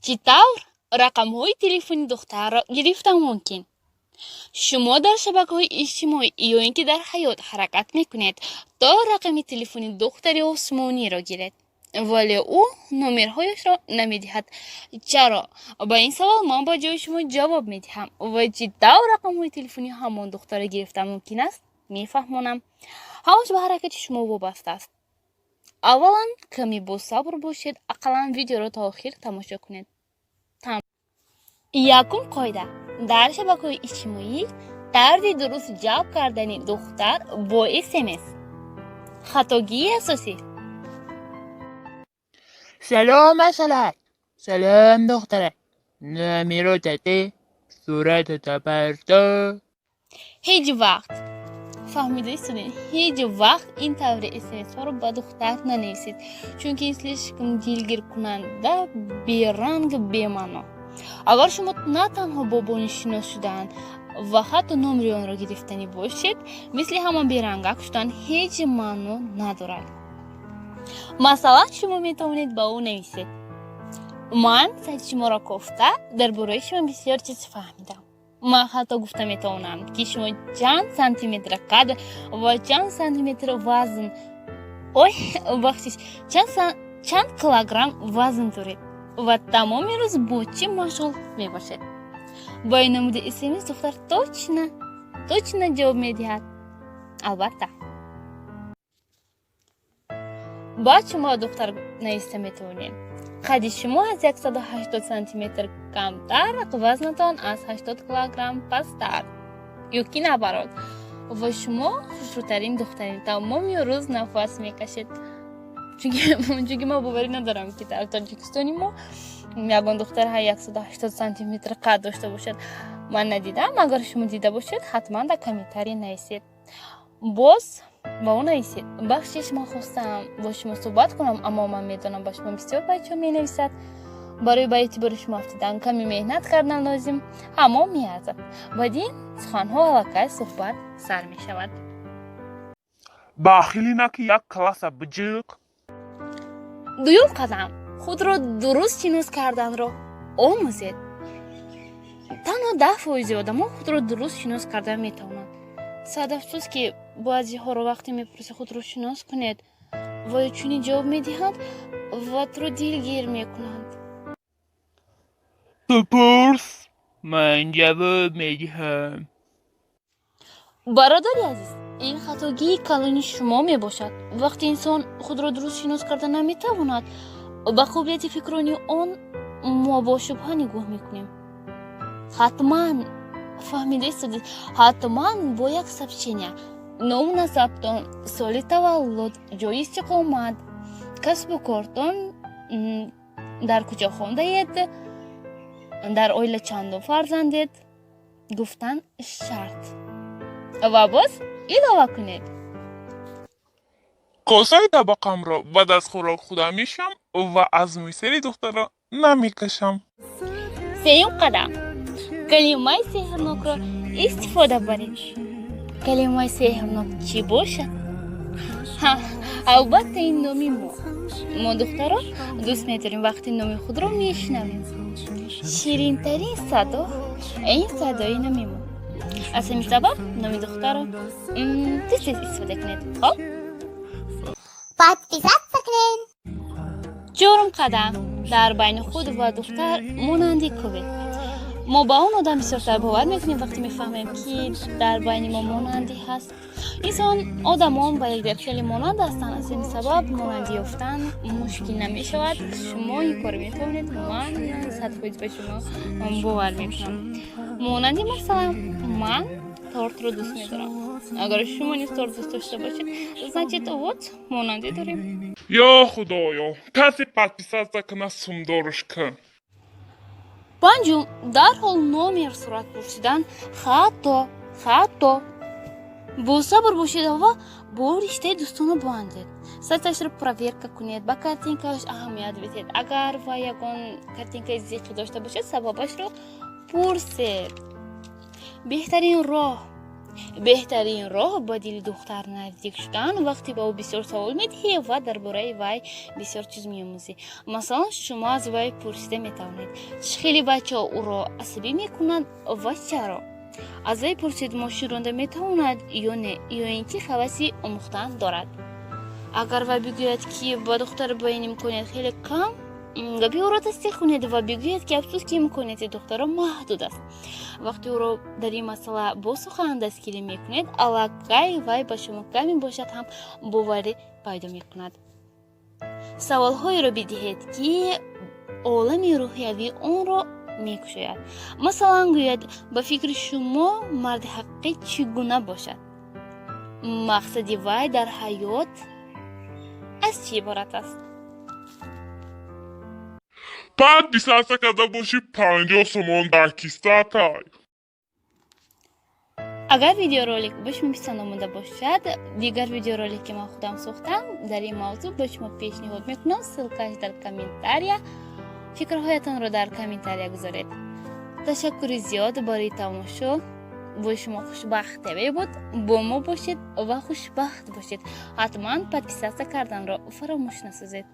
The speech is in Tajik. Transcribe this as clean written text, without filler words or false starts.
Чӣ тавр рақамҳои телефони духтарро гирифтан мумкин? Шумо дар шабакаҳои иҷтимоӣ ё ин ки дар ҳаёт ҳаракат мекунед, то рақами телефони духтари осмониро гиред, вале ӯ номерҳояшро намедиҳад. Чаро? Ба ин савол ман ба ҷои шумо ҷавоб медиҳам ва чӣ тавр рақамҳои телефони ҳамон духтарро гирифтан мумкин аст, мефаҳмонам. Ҳамаш ба ҳаракати шумо вобаста аст. Аввалан, каме босабр бошед, ақаллан видеоро то охир тамошо кунед. Якум қоида: дар шабакаҳои иҷтимоӣ тарзи дуруст ҷалб кардани духтар бо СМС. Хатогии асосӣ. Салом, асалак. Салом, духтарак. Номеротате, суратата парто. Ҳеҷ вақт, фаҳмида истодед, ҳеҷ вақт ин таври СМСҳоро ба духтар нанависед, чунки ин слишком дилгиркунанда, беранг, бемаъно. Агар шумо на танҳо бо бони шинос шудан ва ҳатто номери онро гирифтанӣ бошед, мисли ҳама берангак шудан ҳеҷ маъно надорад. Масалан, шумо метавонед ба ӯ нависед: «Ман сайти шуморо кофта, дар бораи шумо бисёр чиз фаҳмидам. Ман ҳатто гуфта метавонам, ки шумо чанд сантиметр қад ва чанд сантиметр вазн, ой, бахшиш, чанд килограмм вазн доред ва тамоми рӯз бо чӣ машғул мебошед». Бо ин намуди СМС духтар точно точно ҷавоб медиҳад, албатта. Баъд шумо духтар нависта метавонед: «Қадди шумо аз 180 сантиметр камтар, вазнатон аз 80 килограмм пасттар ё ки наоборот, ва шумо хушрӯтарин духтарин, тамоми рӯз нафас мекашед». Чунки ман боварӣ надорам, ки дар Тоҷикистони мо ягон духтар 180 сантиметр қад дошта бошад. Ман надидам. Агар шумо дида бошед, ҳатман дар комментарий нависед. Боз ба ӯ нависед: «Бахшиш, ман хостам бо шумо суҳбат кунам, аммо ман медонам, ба шумо бисёр бачаҳо менависад. Барои ба эътибори шумо афтидан каме меҳнат кардан лозим, ҳамон меарзад». Баъд ин суханҳо аллакай суҳбат сар мешавад. Бахилӣ наки, як класса биҷиқ. Дуюм қадам: худро дуруст шинос карданро омӯзед. Танҳо 10 фоизи одамо худро дуруст шинос кардан метавонанд. Сад афсӯс, ки баъзеҳоро вақте мепурсӣ, худро шинос кунед, ва ё чунин ҷавоб медиҳанд ва туро дилгир мекунанд. Ту пурс, ман ҷавоб медиҳам. Бародари азиз, ин хатогии калони шумо мебошад. Вақте инсон худро дуруст шинос карда наметавонад, ба қобилияти фикронии он мо бо шубҳа нигоҳ мекунем. Ҳатман, фаҳмида истодед, ҳатман бо як сообщения ному насабтон, соли таваллуд, ҷои истиқомат, касбу кортон, дар куҷо хондаед, дар оила чандум фарзандед гуфтан шарт. Ва боз илова кунед: Косаи табақамро баъд аз хӯрок худам мешӯям ва аз мӯи сари духтарро намекашам. Сеюм қадам: калимаи сеҳрнокро истифода баред. Калимаи сеҳрнок чӣ бошад? Ҳа, албатта, ин номи мо. Мо, духтарон, дӯст медорем, вақте номи худро мешунавем. Ширинтарин садо ин садои номи мо. Аз ҳамин сабаб номи духтарро тез тез истифода кунед. Хоб. Подписаться кунед. Чорум қадам: дар байни худ ва духтар монандӣ кунед. Мо ба он одам бисёртар бовар мекунем, вақте мефаҳмем, ки дар байни мо монандӣ ҳаст. Инсон, одамон ба якдигар хеле монанд ҳастанд. Аз ҳамин сабаб монандӣ ёфтан мушкил намешавад. Шумо ин корро метавонед, ман 100% ба шумо бовар мекунам. Монанди, масалан, ман тортро дӯст медорам. Агар шумо низ торт дӯст дошта бошед, значит, вот, монандӣ дорем. Ё худоё, касе подписаться куна, сумдорш кун. Панҷум: дарҳол номер, сурат пурсидан хато, хато. Босабр бошед ва бо риштаи дӯстона бандед. Сайташро проверка кунед, ба картинкааш аҳамият бидиҳед. Агар ва ягон картинкаи зиқӣ дошта бошед, сабабашро пурсед. Беҳтарин роҳ Беҳтарин роҳ ба дили духтар наздик шудан, вақте ба ӯ бисёр савол медиҳӣ ва дар бораи вай бисёр чиз меомӯзӣ. Масалан, шумо аз вай пурсида метавонед, чӣ хеле бачаҳо ӯро асабӣ мекунанд ва чаро. Аз вай пурсед, мошин ронда метавонад ё не, ё ин ки ҳаваси омӯхтан дорад. Агар вай бигӯяд, ки ба духтар ба ин имконият хеле кам, гапи ӯро тасдиқ кунед ва бигӯед, ки афсӯс, ки имконияти духтарон маҳдуд аст. Вақте ӯро дар ин масъала бо сухан дастгирӣ мекунед, аллакай вай ба шумо каме бошад ҳам боварӣ пайдо мекунад. Саволҳоеро бидиҳед, ки олами рӯҳиявии онро мекушояд. Масалан, гӯяд: «Ба фикри шумо, марди ҳақиқӣ чӣ гуна бошад? Мақсади вай дар ҳаёт аз чӣ иборат аст?» Подписаться карда бошӣ, 50 сомон дар кистатай. Агар видеоролик ба шумо писанд омода бошад, дигар видеоролик, ки ман худам сохтам дар ин мавзӯъ, ба шумо пешниҳод мекунам. Ссылка ш дар комментария. Фикрҳоятонро дар комментария гузоред. Ташаккури зиёд барои тамошо. Бо шумо Хушбахт ТВ буд. Бо мо бошед ва хушбахт бошед. Ҳатман подписаться карданро фаромӯш насозед.